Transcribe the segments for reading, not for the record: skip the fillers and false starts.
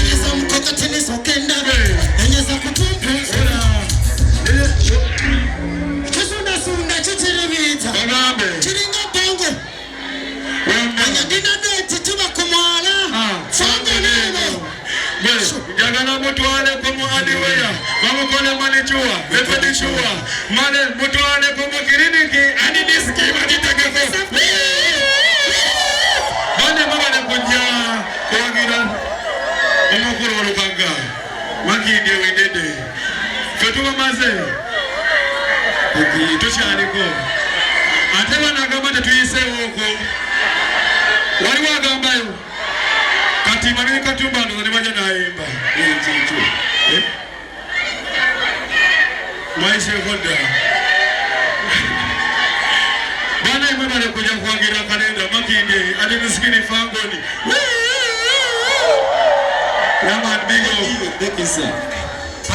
Nyeza mkokoteni sokenda, enyeza kutumpu kisundasunda kikiribiita kiringa bongo anyadinadeti tuba ku mwala fanga neeno. Njagala mutwaleko mu hardware, bamukole manicure ne pedicure, male mutwaleko mu kiriniki hard disk bagitegeko. Bane babale kujja kuwagira omukulu Walukagga Makindye Windede. Ffe tubamaze, tukyaliko, ate banagamba tetuyiseewo okwo. Waliwo agambayo kati Mamiri Katumba ndoza ne bajja n'ayimba ekikyo. Mwayiseeko dda. Bana imwe bale kujja kuwagira kalenda Makindye ate misikini Fangoni. Yeah man, big up. Thank you, sir.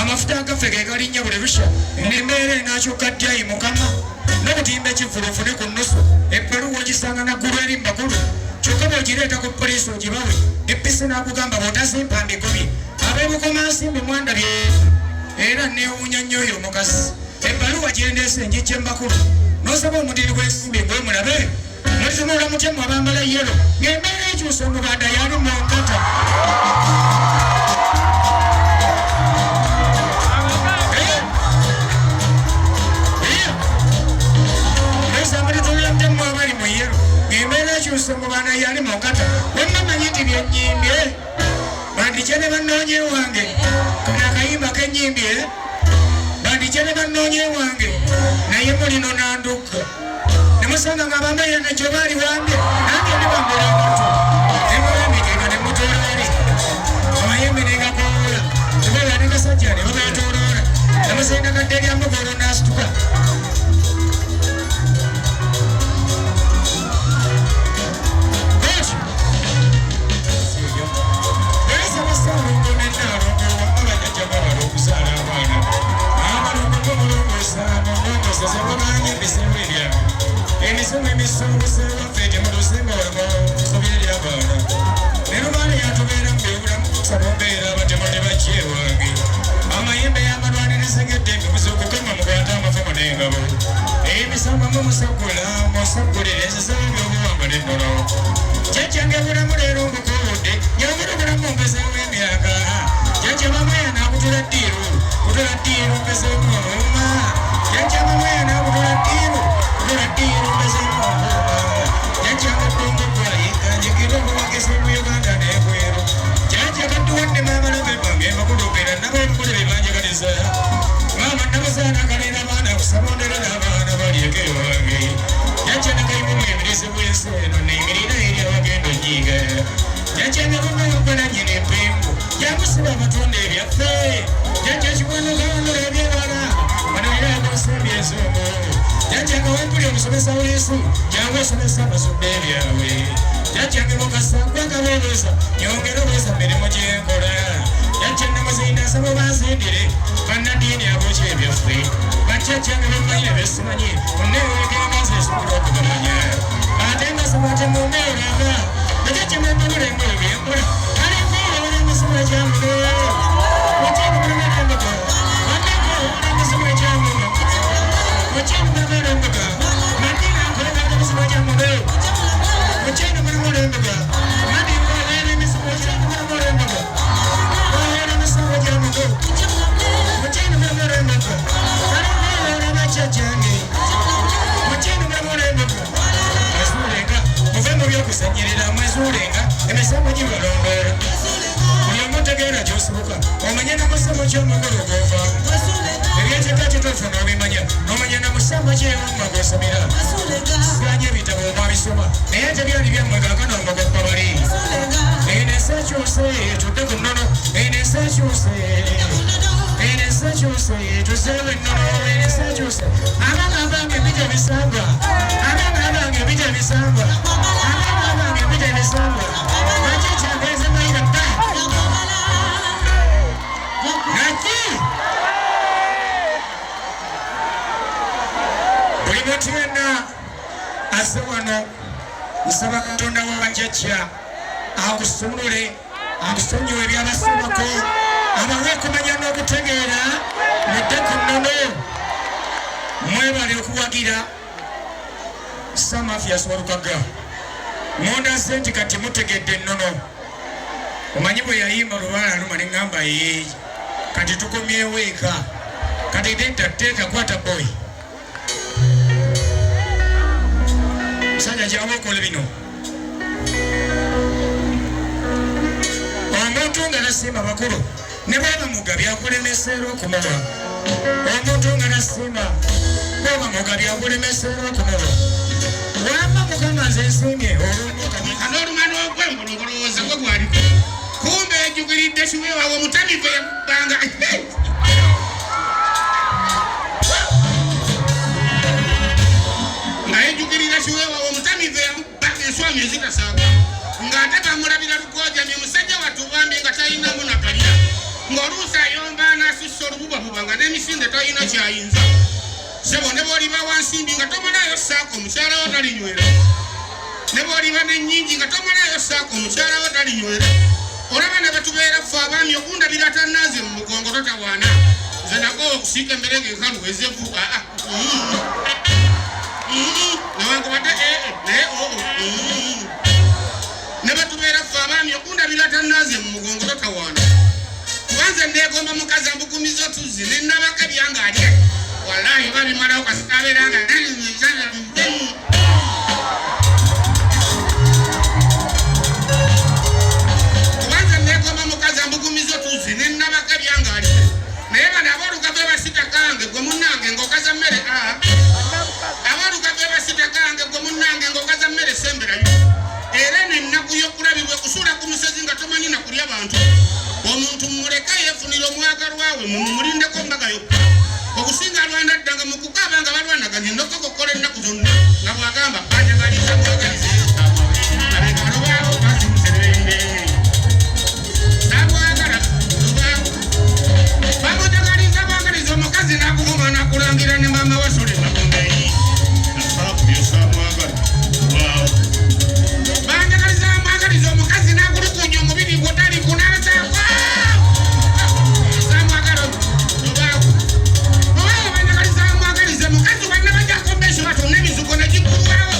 Amafuta agaffe ge galinnya buli lukya, ng'embeera enaakyuka ddyayi mukama n'obutimba ekivvulu ofune ku nnusu. Ebbaluwa ogisanga naggulu eri mu bakulu, kyokka bw'ogireeta ku poliisi ogibawe, DPC n'akugamba bw'otazimpa mbigobye. Ab'ebukomansimbi mwandabye era neewuunya nnyo oyo omukazi. Ebbaluwa gyendeese njijje mu bakulu n'osaba omudiri gw'ensimbi gwemulabe. Mulitunula mutya mmwe abambala yellow ng'embeera ekyusa omubanda yali mu nkata? Mulitunula mutya mmwe abali mu yellow ng'embeera ekyusa omubanda yali mu nkata? Wemma manyi nti byenyimbye bandijja ne bannoonya ewange. Kano akayimba kenyimbye bandijja ne bannoonya ewange, naye mulino nandukka nemusanga nga bambaire nekyo baali wange, nange ndibambula amatu nemubambikeka nemutuula eri amayembe negakoola tubeera ne gasajja ne babeetooloola nemusenda kadde lyamugolo n'asituka. Emisomo emisongoseewaffe temutusimba wano eri abaana leero baana yatubeera mu byobulamu kusaba ombeera abatemu ne bajja ewange. Amayembe y'amalwaniriza g'eddembe buzuukukama mukwate amafumu n'engabo. Emisambo mumusagula musagulire enzizawo ebyobuwangwa n'ennono. Jjajjange bulamu leero mbukuwudde, nyongera obulamu mpezeewo emyaka. Jjajja bamweya n'akutula ddiiru, kutula ddiiru mpezeemu omuuma. Jjajja bamweya n'akutula ddiiru, kutula ddiiru mpezeemu omuuma. Jjajjange ddongo gwayika njigire obuwagizi mu Uganda n'ebweru. Jjajja kadduwadde maamalabe bange mbakulumbira nabo omukulu be banjagaliza. Maama namuzaana kaleera abaana kusabondera n'abaana balyeko ewange. Jjajja nakayimu muyimirizi bw'ensi eno neyimirira eri abagenda onyiiga. Jjajja nabumawagala nnyina empingu jamusiba abatunda ebyaffe. Jjajja kiwanuka wanula ebyewala wano era agonsimbi ez'omwo. Jjajja nga wempuli omusomesa w'ensi jangu osomesa abazudde ebyabwe. Jjajja nge mukasa gwanga bw'obuuza nyongera obuuza mirimu gyenkola. Jjajja namuzinda nsaba banzindire bannaddiini abookya ebyaffe. Bajjajja nga bemmanyi ne besimanyi munneewegenda nze nsobola okubamanya. Ate nga saba temumbeeranga bajjajja mwemmanula emmere byenkola. Alinkuulawula emisomo egyamuno. Mukyalo mulimu embuga. Bannankuulawula emisomo egyamuno. Mukyalo mulimu embuga. Mandinga nkolera emisomo egyamuno. Mukyalo mulimu embuga. Mandinga nkolera emisomo. Mukyalo mulimu embuga. Nkolera emisomo egyamuno. Mukyalo mulimu embuga. Alinkuulawula bajjajjange. Mukyalo mulimu embuga. Mwezuulenga muve mu by'okusanyirira, mwezuulenga emisambo gibalondoola. Buli omu otegeera gy'osibuka, omanye namusomo ky'omugolo gw'ovaamu. Ebyekika kituufu n'obimanya, n'omanya namusambo kyewamma gw'osomera. Siganya ebitabo mwabisoma naye ate byali byammwe, kaakano omugobba bali. Eno ensi ekyuse, tudde ku nnono. Eno ensi ekyuse, eno ensi ekyuse, tuzeewo ennono. Eno ensi ekyuse. Abaana abange ebijja ebisangwa, abaana abange ebijja ebisangwa, abaana abange ebijja ebisangwa. Bajjajjange nze mayira bba naki. Buli muntu yenna azze wano Nsaba Katonda wa bajjajja akusumulule, akusonyiwe ebyabasobako, abawe okumanya n'okutegeera, mudde ku nnono. Mwebale okuwagira Sir Mathias Walukaga. Mundaze nti kati mutegedde ennono. Omanyi bwe yayimba lubaala aluma ne ŋŋamba ee, kati tukomyewo eka. Kati nedda, teeka kwata boy. Musajja jangu okole bino. Omuntu nga tasiima bakulu ne bwaba mugabi akulemesa era okumuwa. Omuntu nga tasiima bwaba mugabi akulemesa era okumuwa. Wamma Mukama nze nsiimye olw'omugabi. N'oluma n'ogwengulu ng'olowooza gwe gwaliko, kumbe ejugiridde kiwe wawe omutamivu eyakubbanga. Nga yejugirira kiwe wawe omutamivu eyamubbanga enswami ezitasaaga, ng'ate bamulabira lukojamye omusajja wattu bambi nga talinamu nakalya, ng'oluusi ayomba n'asussa olububabuba nga n'emisinde talina kyayinza. Ssebo ne bw'oliba wa nsimbi nga tomalaayo ssaako omukyala wo talinywera, ne bw'oliba n'ennyingi nga tomalaayo ssaako omukyala wo talinywera. Olaba ne batubeera ffe abaami okundabira atannanze mu mugongo totawaana. Nze nakoowa okusiika emmere ng'enkalu ezevu. Aa newankubadde ee naye oo. Ne batubeera ffe abaami okundabira atannanze mu mugongo totawaana, kuba nze neegomba mukazi ambugumiza otuzzi ne nabaka ebyange alye. Wallahi babimalawo kasita abeera nga kuba nze neegomba mukazi ambugumiza otuzzi ne nabaka ebyange alye. Naye bano aboolugave basita kange gwe munnange ng'okaza mmere. Aboolugave basita kange gwe munnange ng'okaza mmere semberayo. Era n'ennaku y'okulabirwa ekusuula ku musezi nga tomanyi na kulya bantu. Omuntu mumuleke yeefunira omwagalwa we, mumulindeko mbaga yokka. Okusinga alwana dda nga mu kukaaba nga balwanaganye n'okukokola ennaku zonna nga bw'agamba banjagaliza bwagalize abekalubaawo bazimusererende sabwagala lubaawo bamujagaliza bwagaliza omukazi n'akuvuma n'akulangira ne maama wa Sole Magombeyi. Banjagaliza mwagaliza omukazi n'akulukunya omubiri gwotali kunazaako samwagala lubaawo. Oba banjagaliza mwagaliza mukazi wanna bajjako besho batonna emizuko negigulwawo.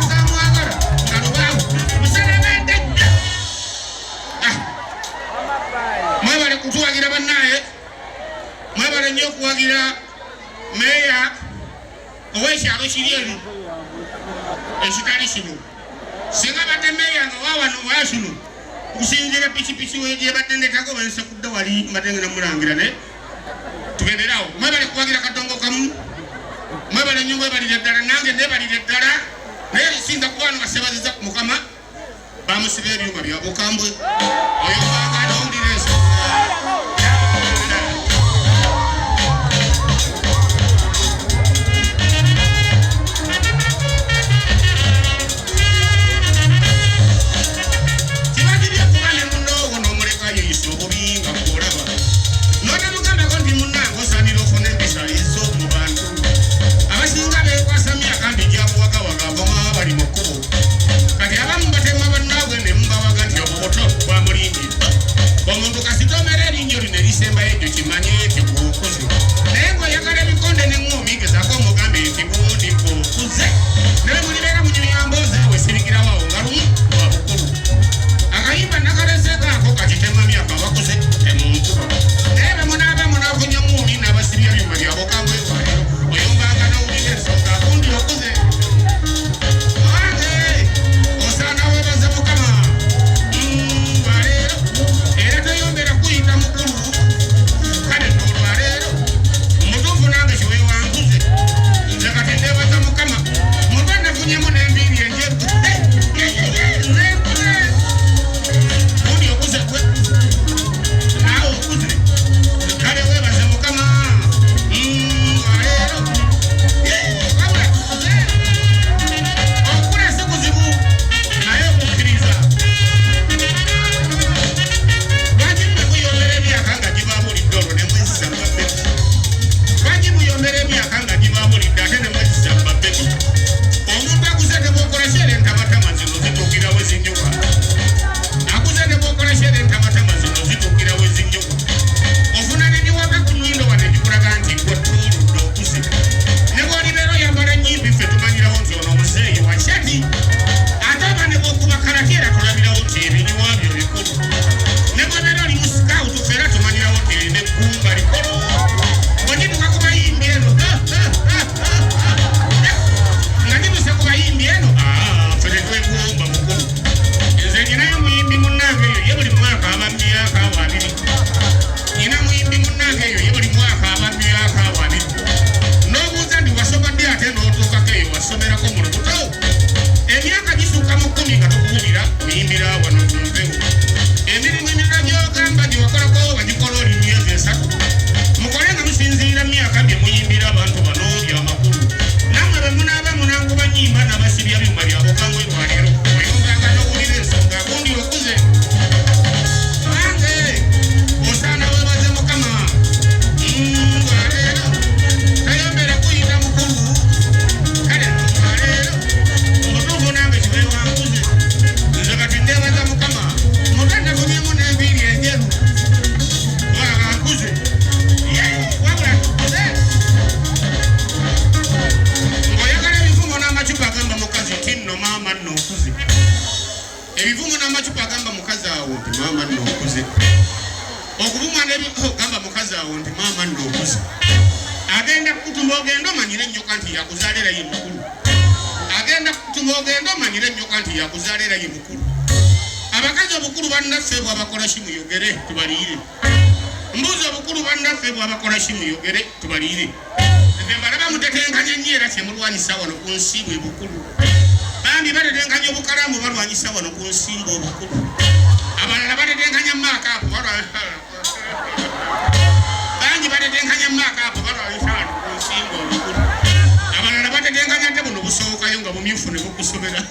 Samwagala nga lubaawo muserebedde. Mwebale kutuwagira bannaye, mwebale nnyo okuwagira meeya ow'ekyalo kiri eno ekitali kino. Singa badde meeya nga wawano wakino okusinziira pikipiki gyebadde ndetako bensekudde wali mbadde ngenda mulangira, naye tubeererawo. Mwebale kuwagira Kadongo Kamu, mwebale nnyo, mwebalire ddala. Nange nebalire ddala, naye sinza kuba wano basebaziza ku Mukama bamusiba ebyuma bya bukambwe oyo banga n'owulira ensonga. Kiba kibi okuba ne munnoowo n'omuleka yeeyisa obubi nga gw'olaba, n'otamugambako nti munnange osaanira ofune empisa ez'omu bantu. Abasinga beekwasa myaka mbi gyakuwagawaga ngoma bali mu kkubo. Kati abamu batema bannaabwe ne mubawaga nti obwo buto bwamulimbye. Okuvumwa ne oh, gamba mukazi awo nti maama nno okuze. Agenda kukutuma ogenda omanyire ennyoka nti yakuzaala era ye mukulu. Agenda kukutuma ogenda omanyire ennyoka nti yakuzaala era ye mukulu. Abakazi obukulu bannaffe bwabakola ki muyogere tubaliyire. Mbuuza obukulu bannaffe bwabakola ki muyogere tubaliyire. Nze mbalaba mutetenkanya nnyo era kyemulwanyisa wano ku nsi bwe bukulu. Bambi batetenkanya obukalaamu balwanyisa wano ku nsi ng'obukulu. Abalala batetenkanya maakaapu bangi batetenkanya maakaapu balwanyisa wano ku nsi ng'obukulu. Abalala batetenkanya ate buno busookayo nga bumyufu ne bukusobera.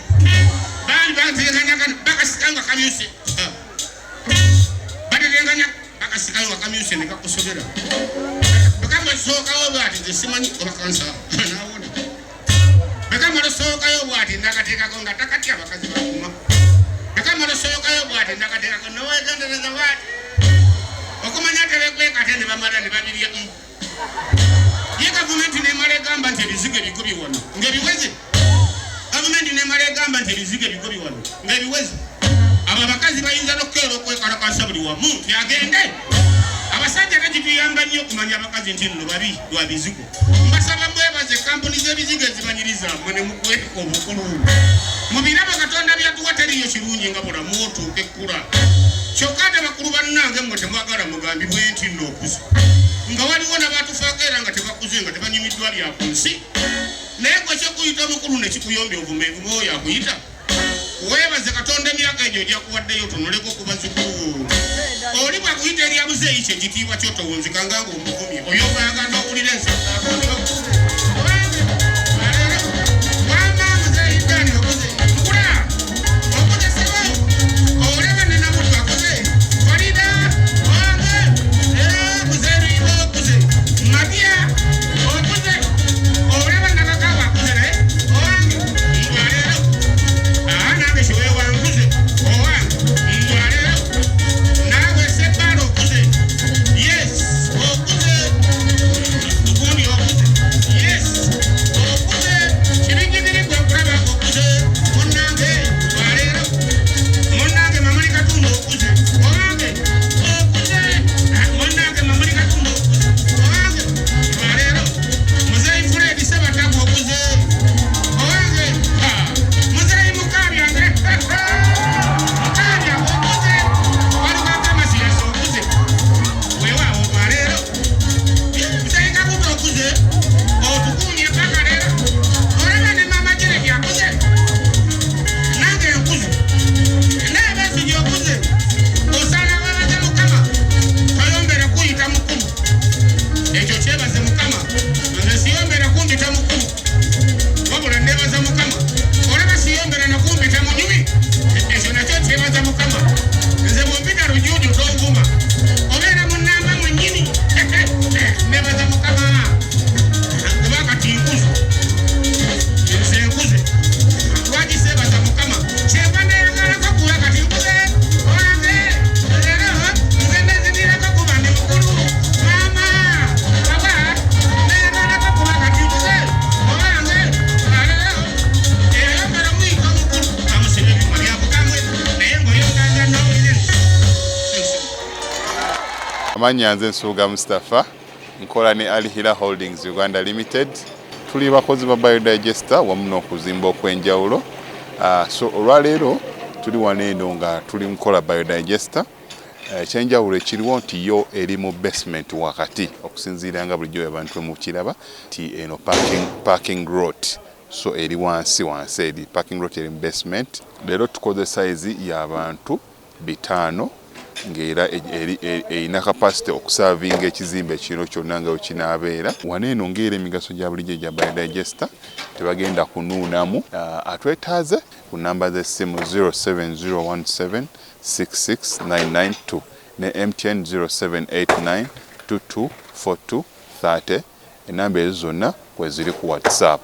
Bangi batetenkanya bakasika nga kamyuse. Batetenkanya bakasikayo nga kamyuse ne kakusobera. Bwe sookawo bwati nze simanyi oba kansa naawona. Bwe kamala osookayo bwati nakateekako nga takatya abakazi bakuma. Bwe kamala osookayo bwati nakateekako nowegendereza bwati. Okumanya tebekweka ate ne bamala ne babirya. Ye gavumenti nemala egamba nti ebizigo ebigobye wano ng'ebiweze. Gavumenti nemala egamba nti ebizigo ebigobye wano ng'ebiweze. Abo abakazi bayinza n'okukeera okwekalakaasa buli wamu nti agende. Abasajja tekituyamba nnyo okumanya abakazi nti nno babi lwa bizigo. Mbasaba mwebaze kampuni z'ebizigo ezibanyiriza mmwe ne mukweka obukulu. Mu birabo Katonda by'atuwa teriiyo kirungi nga bulamu otuuka ekkula. Kyokka ate bakulu bannange mmwe temwagala mugambibwe nti nno okuze. Nga waliwo n'abatufaako era nga tebakuze nga tebanyumiddwa bya ku nsi. Naye gwe ky'okuyita omukulu ne kikuyombya ovuma envuma oyo akuyita. Weebaze Katonda emyaka egyo gyakuwaddeyo otunuleko ku bazzukulu bo. Oli bw'akuyita erya muzeeyi kye kitiibwa kyo towunzikanga ng'omuvumye. Oyombanga n'owulira ensonga akutyo. Wamma muzeeyi Dani okuze. Mukula okuze ssebo. Olaba ne Namuddu akuze. Farida wange. Eh, muzeeyi Luyimba okuze. Matia okuze. Olaba Nabakawa akuze naye. Owange ngwaleero. Aa nange kiweewa nkuze. Owange ngwaleero. Naawe Sebbaala okuze. Yes, okuze. Gundi okuze. Yes, okuze. Kibinjigiri gwe nkulaba ng'okuze. Munnange lwaleero. Munnange Mamuli Katumba okuze. Owange okuze. Munnange Mamuli Katumba okuze. Owange lwaleero. Muzeeyi Fred Ssebatagu okuze. Owange ha. Muzeeyi Mukaabya nge. Mukaabya okuze. Walukaka Masiyasi okuze. Weewaawo lwaleero. Muzeeyi Kabuta okuze. Otukuumye paka leero. Olaba ne Maama Jeremy akuze. Nange nkuze. Naye Besigye okuze. Osaana weebaze Mukama. Toyombera kuyita mukulu. Ekyo kyebaze Mukama. Nze siyombera kumpita mukulu. Wabula neebaza Mukama. Olaba siyombera na kumpita munyumi. Ekyo nakyo kyebaza Mukama. Nze bw'ompita Lujuuju tonvuma. Obeera munnamba mwennyini. Neebaza Mukama. Kuba kati nkuze. Nze nkuze. Lwaki seebaza Mukama? Kyenva neeyagalako kuba kati nkuze. Olange leero nze nezinirako kuba ndi mukulu. Maama, baba, neeyagalako kuba kati nkuze. Olange leero eyayogera omuyita omukulu amusiba ebyuma byabukamwe naye ng'oyoganga n'owulire. Amannya nze Nsubuga Mustapha, nkola ne Al Hila Holdings Uganda Limited. Tuli bakozi ba biodigester wamu n'okuzimba okw'enjawulo. So olwaleero tuli wano eno nga tuli mukola biodigester. Ekyenjawulo ekiriwo nti yo eri mu basement wakati okusinziira nga bulijjo abantu mukiraba nti eno parking lot, so eri wansi wansi eri parking lot eri mu basement. Leero tukoze size y'abantu 500 ng'era erina capacity okuservinga ekizimbe kino kyonna nga wekinaabeera. Wano eno ng'era emigaso gya bulijjo egya biodigester tebagenda kunuunamu. Atwetaaze ku namba z'essimu 07017 66992 ne MTN 0789 2242 30. Enamba ezo zonna kweziri ku WhatsApp.